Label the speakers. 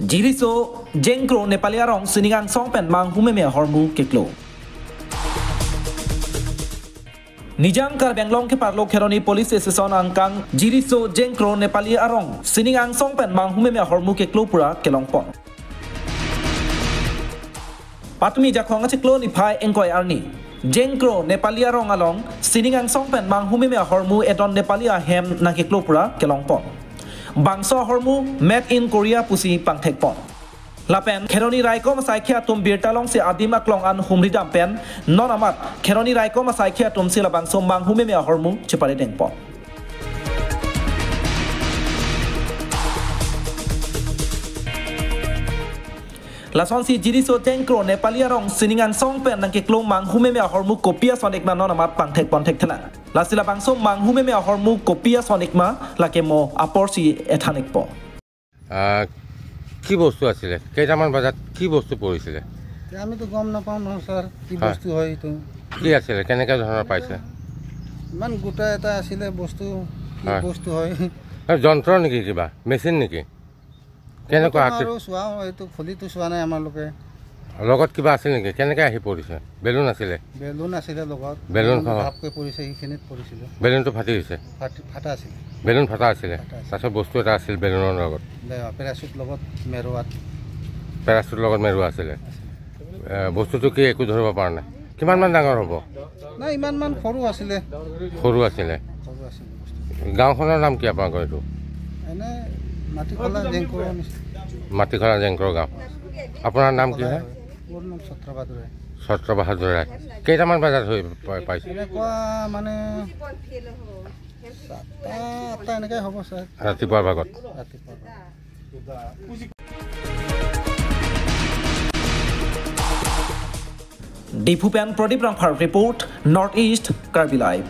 Speaker 1: Jiriso Jengkro Nepali arong siningang songpen mang humeme hormu keklo. Nijang kar Benglong ke parlo Kheroni police station angkang Jiriso Jengkro Nepali arong siningang songpen mang humeme hormu keklo pura kelongpon. Patmi jakhong achiklo niphai engkoi arni. Jengkro Nepali arong along siningang songpen mang humeme hormu edon Nepali hem nakeklo pura kelongpon. Bangso hormu made in Korea pusi pangthekpon. Lapen Kheroni Raikom Saikia tum birtalong si adima klong an humridam pen non amat Kheroni Raikom Saikia tum sila bangso mang humeme hormu chepare dengpon. Lason si Jiriso Jengkro Nepali arong siningang songpen nang keklo mang humeme hormu kopia sonikma non amat pangthekpon thekthana. Lasila bangso mang humeme hormu kopia sonikma lakemo apor si ethanikpo.
Speaker 2: কি বস্তু আছিলে, কেইটামান বজাত কি বস্তু পৰিছিলে?
Speaker 3: আমিতো গম নাপাওঁ নহয় ছাৰ, কি বস্তু হয় এইটো।
Speaker 2: কি আছিলে, কেনেকৈ ধৰণৰ পাইছে?
Speaker 3: ইমান গোটা এটা আছিলে বস্তু, কি বস্তু হয়?
Speaker 2: যন্ত্ৰ নেকি, কিবা মেচিন নেকি, কেনেকুৱা?
Speaker 3: আৰু চোৱা এইটো খুলিটো চোৱা নাই আমালোকে।
Speaker 2: লগত কিবা আছিল নেকি, কেনেকৈ আহি পৰিছে? বেলুন আছিলে?
Speaker 3: বেলুন আছিলে লগত,
Speaker 2: বেলুন
Speaker 3: ভাপকৈ পৰিছে, সেইখিনিত পৰিছিলে।
Speaker 2: বেলুনটো ফাটি গৈছে?
Speaker 3: ফাটা আছিলে,
Speaker 2: বেলুন ফাটা আছিলে। তাৰপিছত বস্তু এটা আছিল বেলুনৰ লগত,
Speaker 3: পেৰাচুট লগত মেৰুৱাত,
Speaker 2: পেৰাচুট লগত মেৰুৱা আছিলে। বস্তুটো কি একো ধৰিব পৰা নাই? কিমানমান ডাঙৰ হ'ব?
Speaker 3: নাই, ইমানমান সৰু আছিলে।
Speaker 2: সৰু আছিলে। গাঁওখনৰ নাম কি আপোনালোকৰ এইটো?
Speaker 3: এনে মাটিখলা জেংকৰ।
Speaker 2: মাটিখলা জেংকৰ গাঁও। আপোনাৰ নাম কি হয়?
Speaker 3: মোৰ নাম ছত্ৰবাহাদুৰ ৰায়।
Speaker 2: ছত্ৰবাহাদুৰ ৰায়। কেইটামান বজাত হৈ পাইছে?
Speaker 3: এনেকুৱা মানে 7টা 8টা এনেকৈ হ'ব ছাৰ,
Speaker 2: ৰাতিপুৱাৰ ভাগত।
Speaker 3: ৰাতিপুৱা।
Speaker 1: Diphu pen Pradip Rangphar report, north east Karbi live.